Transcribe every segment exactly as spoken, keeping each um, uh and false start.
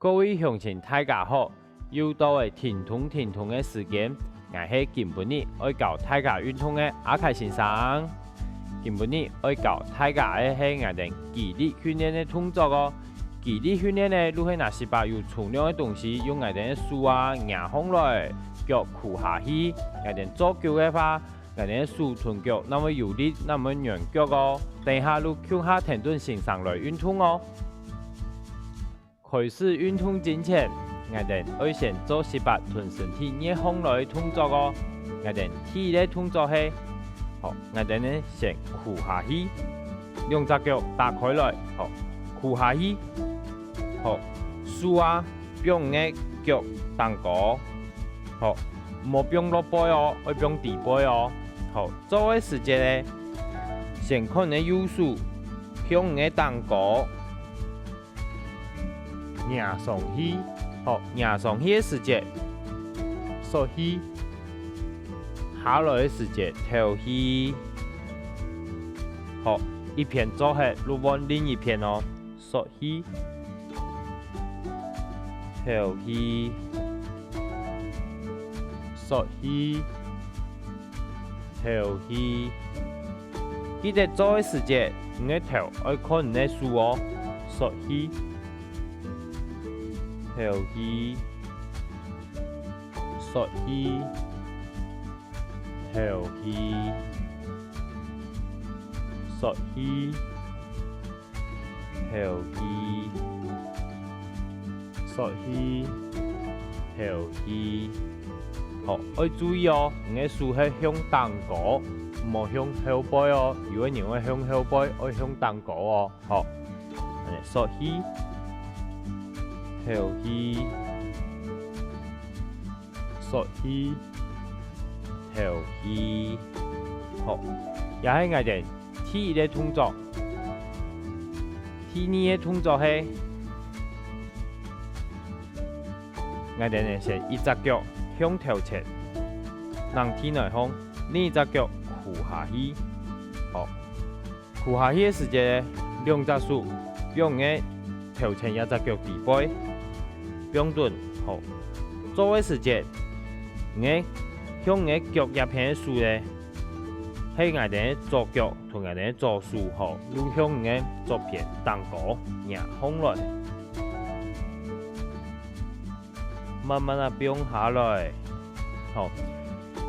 各位鄉親大家好，又到了停動停動个時間，𠊎係今晡日愛教大家運動个阿凱先生。今晡日愛教大家个係𠊎兜肌力訓練个動作哦。肌力訓練呢，就係拿息把有重量个東西，用𠊎兜个手啊擎䟘來，腳跍下去。𠊎兜做久个話， 𠊎兜个手同腳正會有力，正毋會軟腳哦。等一下就共下跈等先生來運動哦。開始運動進前，𠊎兜愛先做息把同身體熱䟘來个動作哦。𠊎兜第一个動作係，好，𠊎兜呢先跍下去，兩隻腳打開來，好，跍下去，好，手啊放你个腳頂高，好，毋好放落背哦，愛放底背哦。好， 做个時節呢，先看你个右手，向你个頂高，擎上去。好，擎上去个時節，欶氣，下來个時節，敨氣。好，一片做忒，就換另一片哦。 欶氣，敨氣，欶氣，敨氣。記得做个時節，你个頭愛看你个手哦。欶氣，敨氣，欶氣，敨氣，欶氣。 敨氣，欶氣，敨氣。好，愛注意哦，你个手係向頂高，毋好向後背哦。有个人會向後背，愛向頂高哦。好，恁呢，欶氣，敨氣， 欶氣，敨氣。好，這係𠊎兜第一个動作。第二个動作係，𠊎兜呢先一隻腳向頭前，躪地泥項，另一隻腳跍下去。好， 跍下去个時節，兩隻手放你个頭前這隻腳底背，放等，好。做个時節，你个向你个腳這片个手呢，係𠊎兜个左腳同𠊎兜个左手，好，就向你个左片頂高擎䟘來。 慢慢仔放下來。好，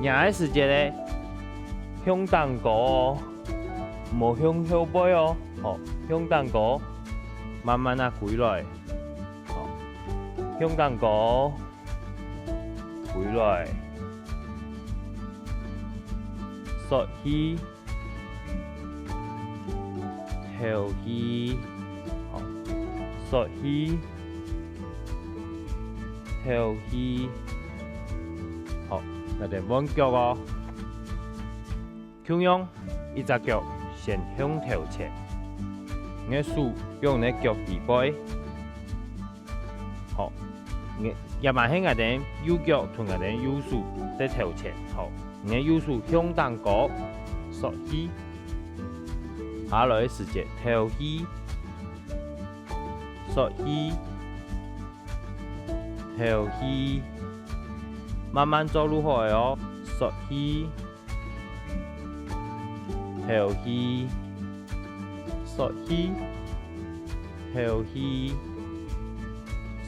擎个時節呢，向頂高哦，毋好向後背哦。好，向頂高，慢慢仔歸來。好，向頂高，歸來。欶氣， 敨氣，好，欶氣，敨氣。好，𠊎兜換腳哦。共樣，一隻腳先向頭前，你个手放你个腳底背。 好，你，這滿係𠊎兜右腳同𠊎兜右手在頭前，好，你个右手向頂高，欶氣，下來个時節敨氣，欶氣，敨氣，慢慢做就好了哦，欶氣， 敨氣，欶氣，敨氣，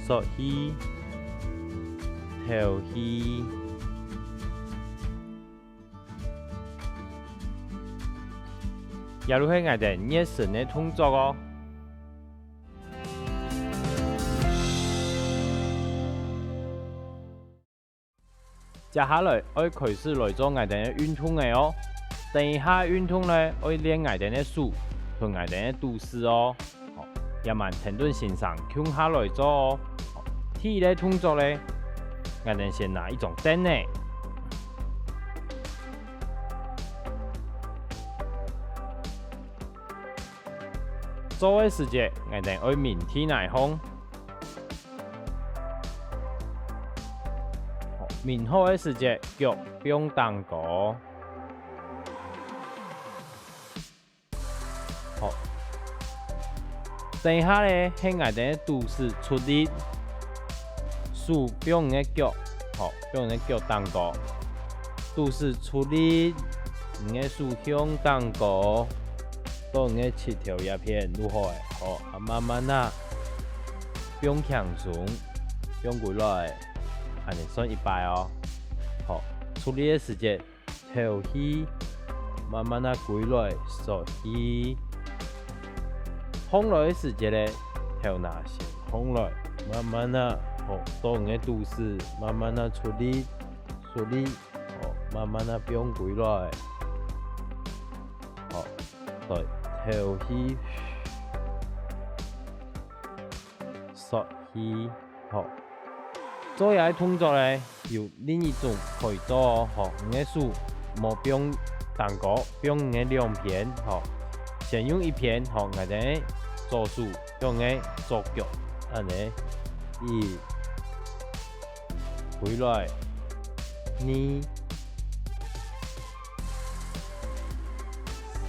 欶氣，敨氣。這就係𠊎兜熱身个動作哦。 接下來愛開始來做𠊎兜个運動了哦。等一下運動呢，愛練𠊎兜个手同𠊎兜个肚屎哦。好，這滿跈等先生共下來做哦。好，第一个動作呢，𠊎兜先拿一張凳仔。做个時節，𠊎兜愛眠地泥項。 好，眠好个時節，腳放頂高。好，等一下呢，係𠊎兜个肚屎出力，手放你个腳，吼，放你个腳頂高，肚屎出力，你个手向頂高，到你个膝頭這片就好了，吼，啊，慢慢仔放輕鬆，放歸來，恁仔算一擺哦。好，出力个時節， 敨氣，慢慢仔歸來，欶氣。䟘來个時節呢，頭那先䟘來，慢慢仔，吼，到你个肚屎，慢慢仔出力，出力，吼，慢慢仔放歸來。好，來，敨氣，欶氣，好。做這个動作呢， 有另一種可以做哦，吼，你个手莫放頂高，放你个兩片，吼，先用一片，吼，𠊎兜个左手，放你个左腳，恁仔，一，歸來，二，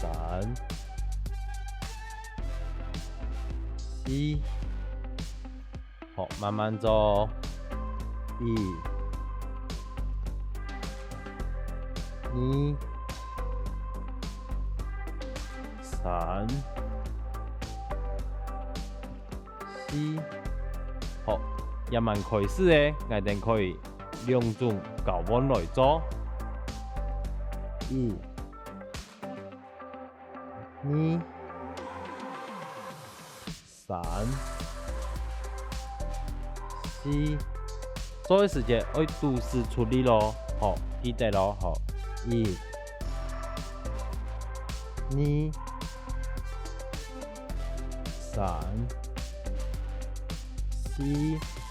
三，四， 好，慢慢做。一、二、三、四。好，這下開始咧，𠊎兜可以兩種交換來做。一、二、三、四。做个時節愛肚屎出力囉，好，記得囉，好。一、二、三、四，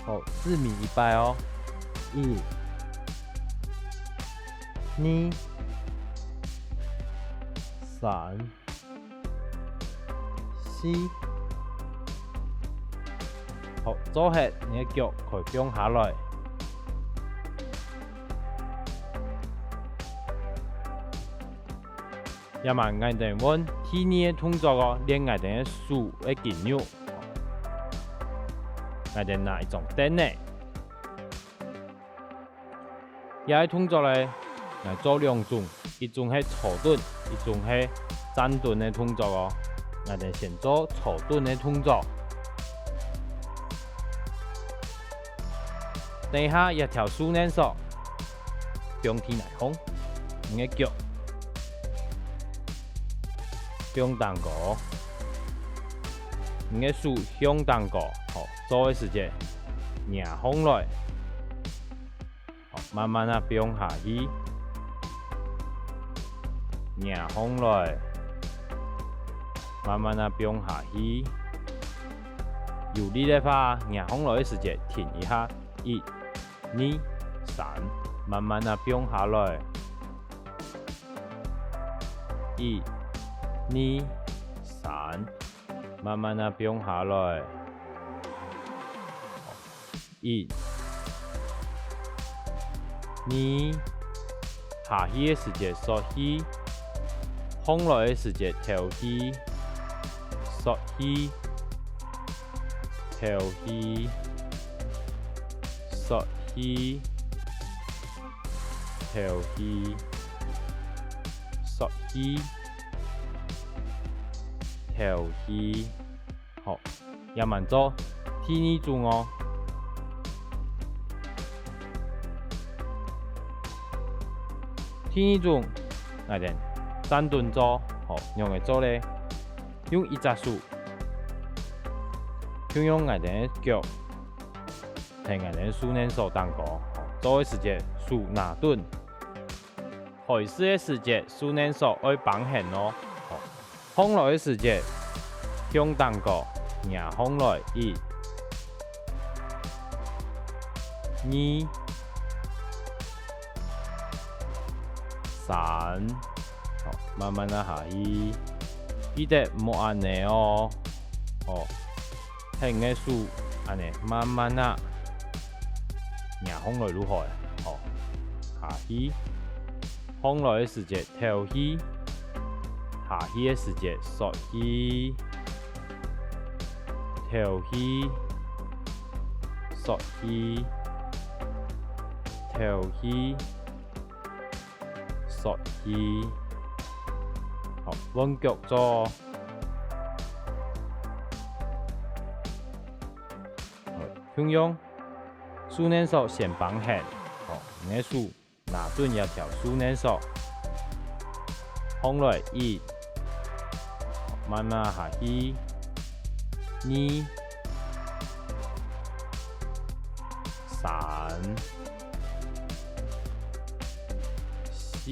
好，最尾一擺哦。一、二、三、 四。好，做忒，你个腳可以放下來。這下𠊎兜換第二个動作哦，練𠊎兜个手个筋肉。𠊎兜拿一張凳仔。 這个動作呢，𠊎做兩種，一種係坐蹲，一種係站蹲个動作哦。𠊎兜先做坐蹲个動作。等一下這條樹奶索，放地泥項，你个腳放頂高，你个手向頂高，好，做个時節，擎䟘來。 好，慢慢仔放下去，擎䟘來，慢慢仔放下去。有力个話，擎䟘來个時節停一下，一、二、三，慢慢仔放下來。一、二、三，慢慢仔放下來。 一、二，下去个時節欶氣，䟘來个時節敨氣，欶氣，敨氣，欶氣，敨氣，欶氣，敨氣。好。 這下做第二種哦。第二種，𠊎兜正蹲做，好，仰仔做咧？用一隻手，就用𠊎兜个腳，同𠊎兜个手仔所頂高，好，做个時節手拿等。 開始个時節，手仔所愛繃絚哦。好，䟘來个時節，向頂高，擎䟘來，一、二、三，好，慢慢仔下去，記得毋好恁仔哦。好， 同你个手恁仔慢慢仔擎䟘來就好咧，好，下去。䟘來个時節敨氣，下去个時節欶氣，敨氣，欶氣，敨氣，嗍氣。好，換腳做。好，共樣，樹乳索先繃絚，好，你个手 拿準這條樹乳索。䟘來，一，慢慢下去，二，三，四。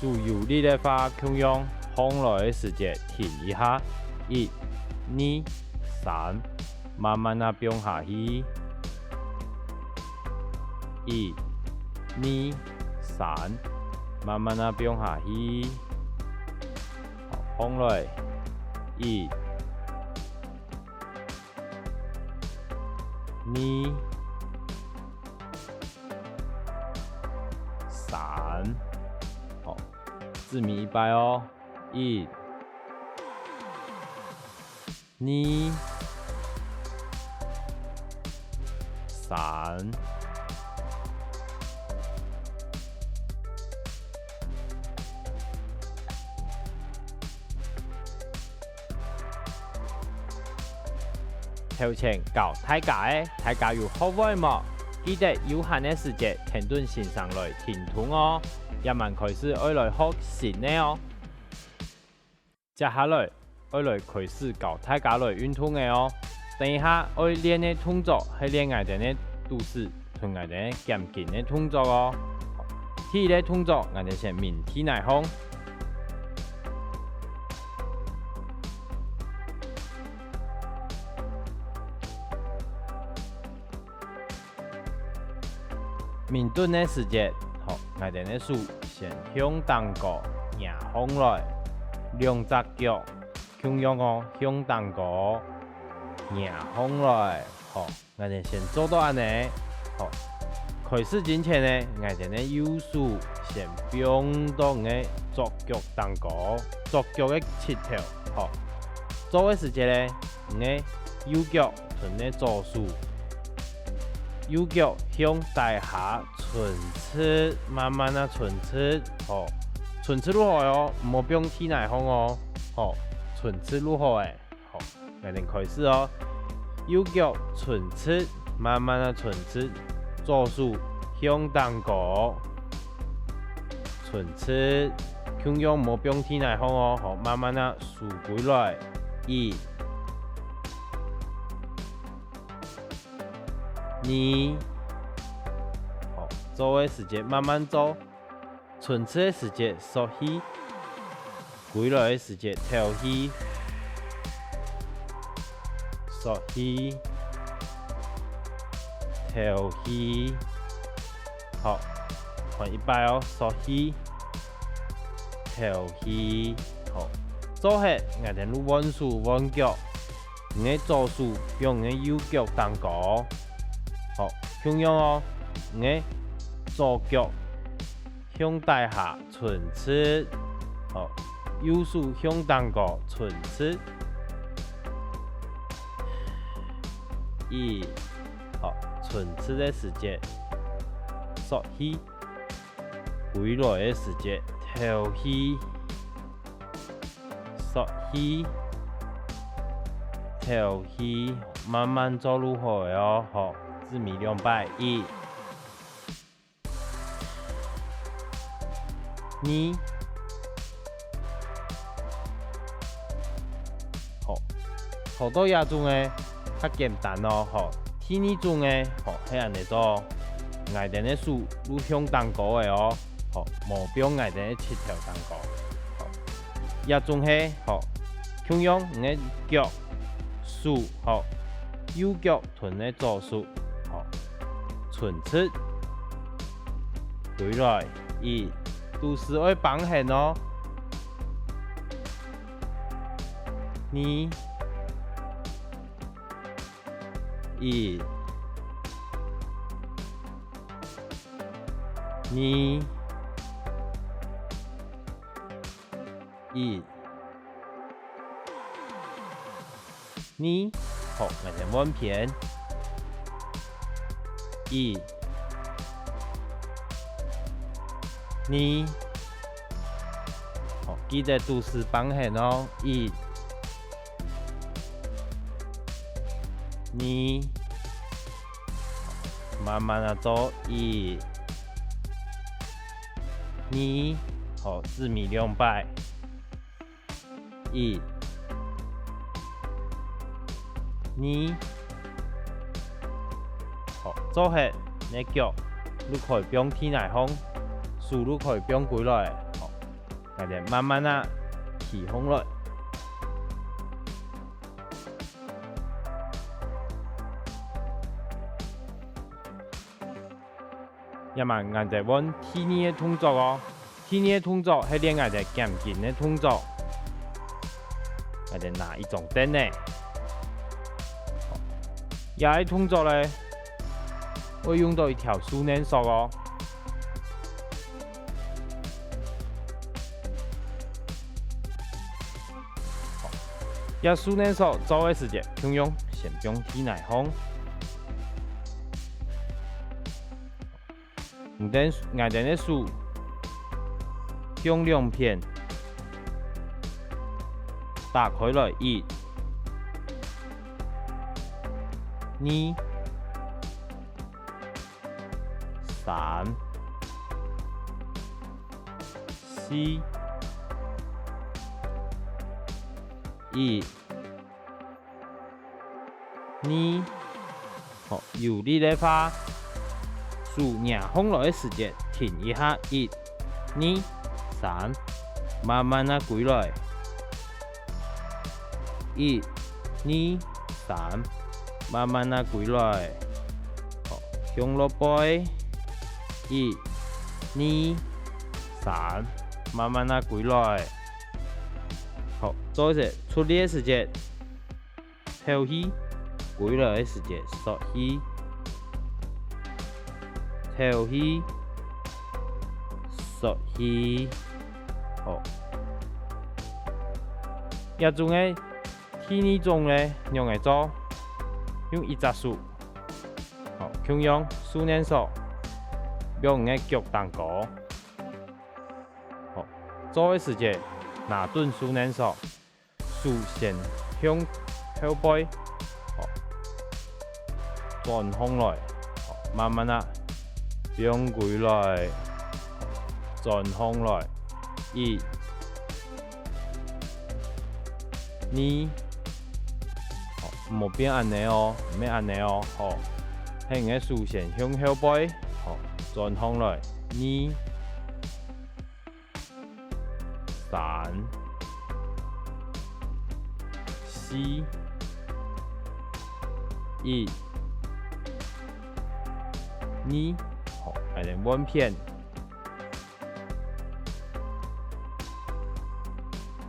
手有力个話，共樣䟘來个時節停一下，一、二、三。 慢慢仔放下去。一、二、三，慢慢仔放下去。好，䟘來。一、二、三。好，最尾一擺哦。一、 二、三。頭前教大家个，大家有學會無？記得有閒个時節，跈等先生來停動哦。這滿開始愛來學新个哦。 接下來，愛來開始教大家來運動个哦。等一下愛練个動作係練𠊎兜个肚屎同𠊎兜个肩頸个動作哦。第一個動作，𠊎兜先眠地泥項。 眠等个時節，好，𠊎兜个手先向頂高擎䟘來，兩隻腳共樣哦，向頂高擎䟘來，好，𠊎兜先做到恁仔，好。開始進前呢，𠊎兜个右手先放到你个左腳頂高，左腳个膝頭，好。做个時節呢，你个右腳 同你个左手，右腳向底下伸直，慢慢仔伸直，好，伸直就好哦，毋好放地泥項哦，好，伸直就好了，好，𠊎兜開始哦，右腳伸直，慢慢仔伸直，左手向頂高，伸直，共樣毋好放地泥項哦，好，慢慢仔收歸來，一、 二，好，做个時節慢慢做，伸直个時節嗍氣，歸來个時節敨氣，嗍氣，敨氣。好，換一擺哦，嗍氣，敨氣。好，做忒，𠊎兜就換手換腳。 你个左手放你个右腳頂高。好，共樣哦，你个左腳向底下伸直，好，右手向頂高伸直。一，好，伸直个時節，嗍氣，歸來个時節，敨氣。 嗍氣，敨氣，慢慢做就好了哦，好，最尾兩擺，一、二，好，做到這種个較簡單哦，好，第二種个，好，係恁仔做，𠊎兜个手就向頂高个哦，好，無放𠊎兜个膝頭頂高，好。 這種係，好，共樣你个腳、手，好，右腳同你个左手，好，伸直，歸來，一，肚屎愛繃絚哦，二，一，二， 一，二，好，𠊎兜換片。一、二，好，記得肚屎放䟘哦，一、二，慢慢仔做，一、二，好，止尾兩擺。 一、二，好，做忒，你腳就可以放地泥項，手就可以放歸來，好，𠊎兜慢慢仔企䟘來。 這滿𠊎兜換第二个動作哦。第二个動作係練𠊎兜肩頸个動作。𠊎兜拿一張凳仔。這个動作呢，會用到一條樹乳索哦。 這樹乳索做个時節，共樣先放地泥項。𠊎兜，𠊎兜个手向兩片打開來，一、二、三、 四、一、二，好，有力个話，手擎䟘來个時節停一下，一、二、三，慢慢仔歸來。 一、二、三，慢慢仔歸來。好，向落背。一、二、三，慢慢仔歸來。好，做一下出力个時節，敨氣，歸來个時節欶氣。敨氣，欶氣。好。 這種个第二種呢，仰仔做？用一隻手，好，共樣樹乳索，放你个腳頂高。好，做个時節，拿等樹乳索，手先向後背，好， 轉䟘來，慢慢仔放歸來，轉䟘來，一、二，好，毋好變恁仔哦，毋係恁仔哦，好，係你个手先向後背，好，轉䟘來，二、 三、四、一、二，好，𠊎兜換片。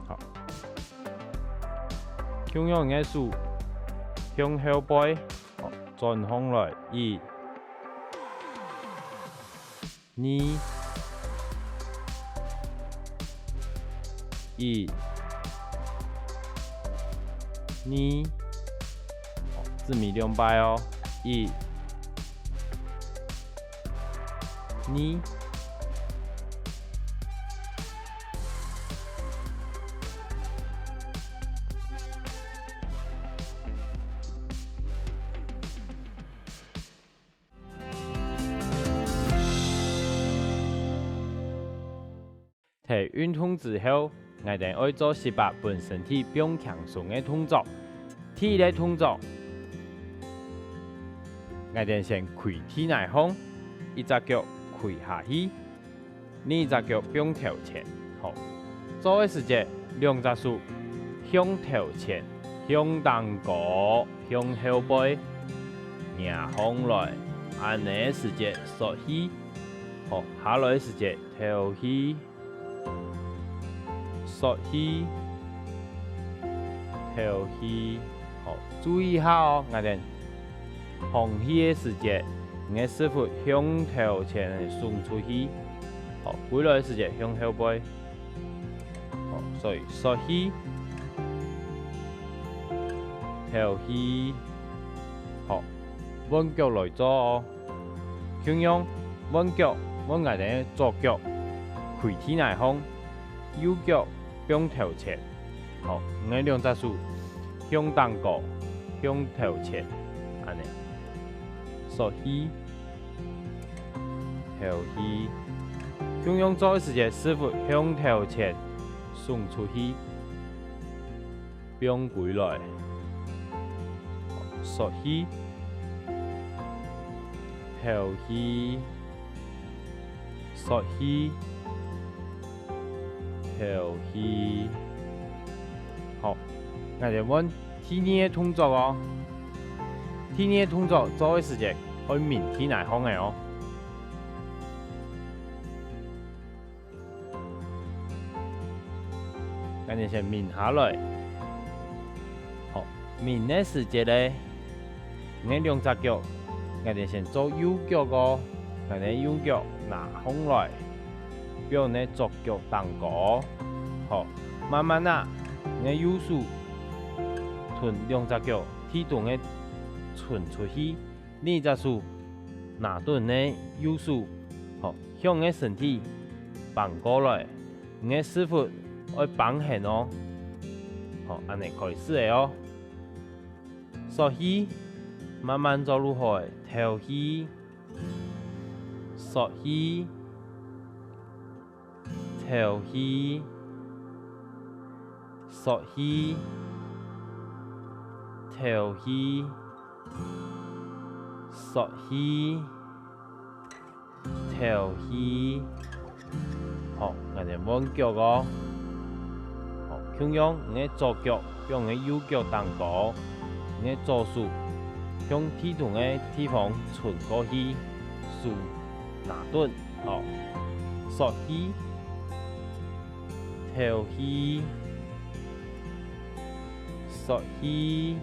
好，共樣个手向後背，好，轉䟘來，一、 二、一、二，好，最尾兩擺哦，一、二。 敨運動之後，𠊎兜愛做息把分身體放輕鬆个動作。第一个動作，𠊎兜先跪地泥項，一隻腳跪下去，另一隻腳放頭前。好，做个時節，兩隻手向頭前、向頂高、向後背擎䟘來，恁仔个時節欶氣。 好，下來个時節敨氣，欶氣，敨氣。好，注意一下哦，𠊎兜䟘起个時節，你个屎朏向頭前㧐出去。好，歸來个時節向後背。好，所以欶氣，敨氣。好，換腳來做哦。共樣換腳，換𠊎兜个左腳跪地泥項，右腳放頭前。好，你个兩隻手向頂高，向頭前，恁仔。欶氣，敨氣。共樣做个時節屎朏向頭前，送出去。 放歸來。欶氣，敨氣，欶氣，敨氣。好，𠊎兜換第二个動作哦。第二个動作做个時節，愛眠地泥項仔哦。 𠊎兜先眠下來。好，眠个時節咧，你个兩隻腳，𠊎兜先做右腳哦，𠊎兜右腳拿䟘來，放你个左腳頂高。好，慢慢仔，你个右手同兩隻腳地中个伸出去， 你隻手拿等你个右手，好，向你个身體挷過來，你个屎朏愛挷絚哦。好，恁仔開始仔哦。欶氣，慢慢做就好仔，敨氣，欶氣，敨氣，欶氣，敨氣。 欶氣，敨氣。好，𠊎兜換腳哦。好，共樣你个左腳放你个右腳頂高，你个左手向地中个地方伸過去，手拿等。好，欶氣，敨氣，欶氣，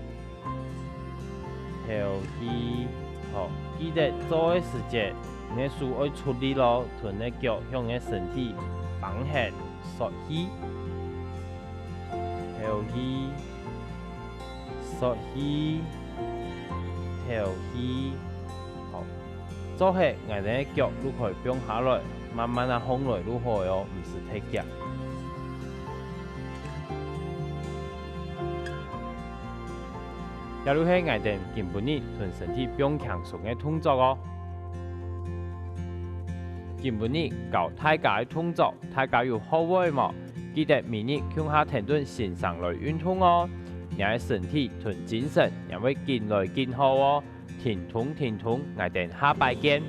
敨氣。好，記得做个時節，你个手愛出力囉，同你个腳向你个身體挷絚，欶氣。敨氣，欶氣，敨氣。好， 做好，𠊎兜个腳就可以放下來，慢慢仔䟘來就好了哦，毋使忒遽。這就係𠊎兜今晡日同身體放輕鬆个動作哦。今晡日教大家个動作，大家有學會無？記得每日共下跈等先生來運動哦，若个身體同精神也會緊來緊好哦。 停動，停動，𠊎兜下擺見。